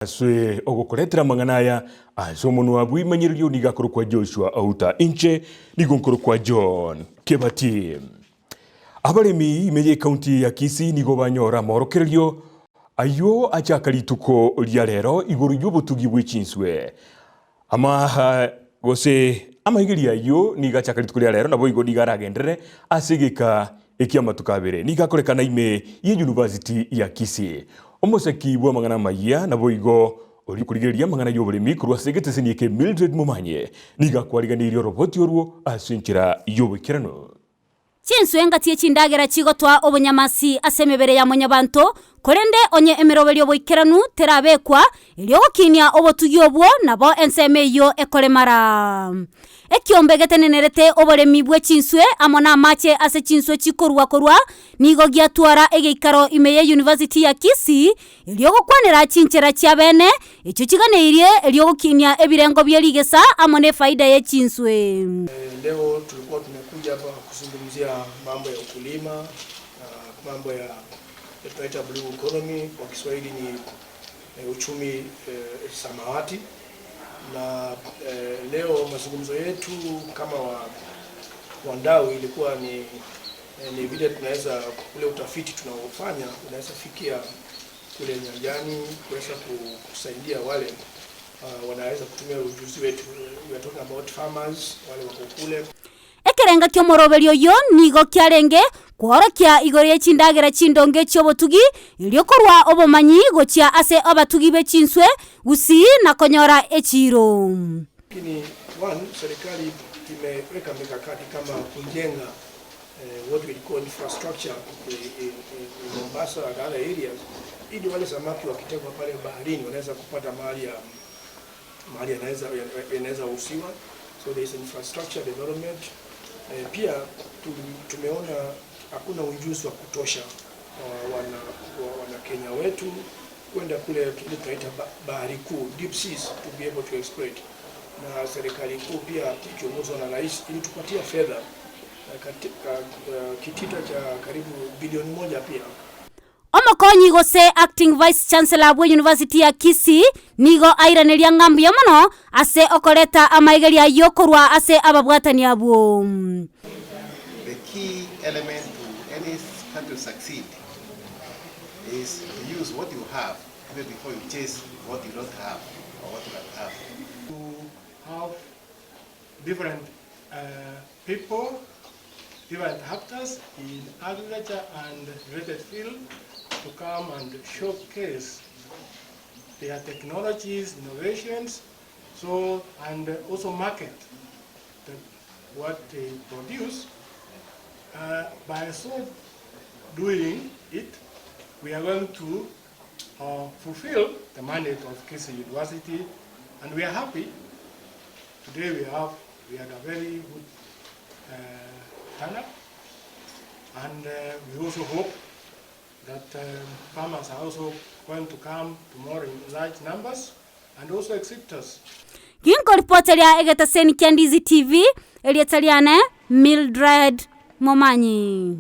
Ase ogokoretera amang'ana aya ase omonwa bw'imanyererio nigo akorokwa Joshua Outa, inche nigo nkorokwa John Kebati. Abaremi ime y'ecounty ya Kisii nigo banyora amorokererio ayio achaka rituko ria rero igoro y'obotugi bwe chinswe. Ama gose amaigerio ayio nigo achaka rituko ria rero, naboigo nigo aragenderere ase egeka eki'amatuko abere. Nigo akorekana ime ye University ya Kisii. Omosaki bw'amang'ana amayia, naboigo oria okorigereria amang'ana y'oboremi korwa ase egeteseni eke Mildred Momanyi, nigo akwariganeirie oroboti orwo ase enchera y'oboikeranu. Chinswe ngati chindagera chigotoa obonyamasi ase emebere ya mwanyabanto, korende onye emeroberio y'oboikeranu terabekwa, erio ogokinia obotugi obwo nabo ensemo eyio ekoremara. Ekiombe getenenerete oboremi bwe chinswe amo namache ase chinswe chikorua korwa nigo giatwara egeikaro ime ye University ya Kisii erio gokwanera chinchera chia bene echio chiganeirie erio gokinia ebirengo bie rigesa amo nefaida ye chinswe. Leo tulikuwa tumekuja hapa kuzungumzia mambo ya ukulima na mambo ya tunaita blue economy, kwa Kiswahili ni uchumi eh, samawati. Na eh, leo mazungumzo yetu kama wa, wandau ilikuwa ni, eh, ni vile tunaweza ule utafiti tunaofanya unaweza fikia kule nyanjani kuweza kusaidia wale wanaweza kutumia ujuzi wetu. We are talking about farmers wale wako kule. Ekerenga ki'omoroberio oyio nigo kiarenge kworokia igoro ye chindagera chindonge chi'obotugi, erio korua obomanyi gochia ase abatugi be chinswe gusii na konyora echiiro. Lakini one, serikali imeweka mikakati kama kujenga eh, what we call infrastructure in, in, in Mombasa and other areas ili wale samaki wakitegwa pale baharini wanaweza kupata mahali ya mahali yanaweza yanaweza usiwa, so there is infrastructure development. Eh, pia tumeona hakuna ujuzi wa kutosha wa wana, wa, wana Kenya wetu kwenda kule kile tunaita bahari kuu deep seas to be able to exploit, na serikali kuu pia ikiongozwa na rais ilitupatia fedha katika kitita cha karibu bilioni moja pia. Omokonyi gose Acting Vice Chancellor bwe University ya Kisii nigo airaneria ng'a mbuya mono ase okoreta amaigerio ayio korwa ase ababwatani abwo. The key element to any country to succeed is to use what you have even before you chase what you don't have or what you can have. To have different people, different actors in agriculture and related field to come and showcase their technologies, innovations, so and also market the, what they produce. By so doing it, we are going to fulfill the mandate of Kisii University, and we are happy. Today we have we had a very good turnout, and we also hope that farmers are also going to come tomorrow in large numbers and also exhibitors. Ginkoripoteria egetaseni kia Ndizi TV, erieta riane Mildred Momanyi.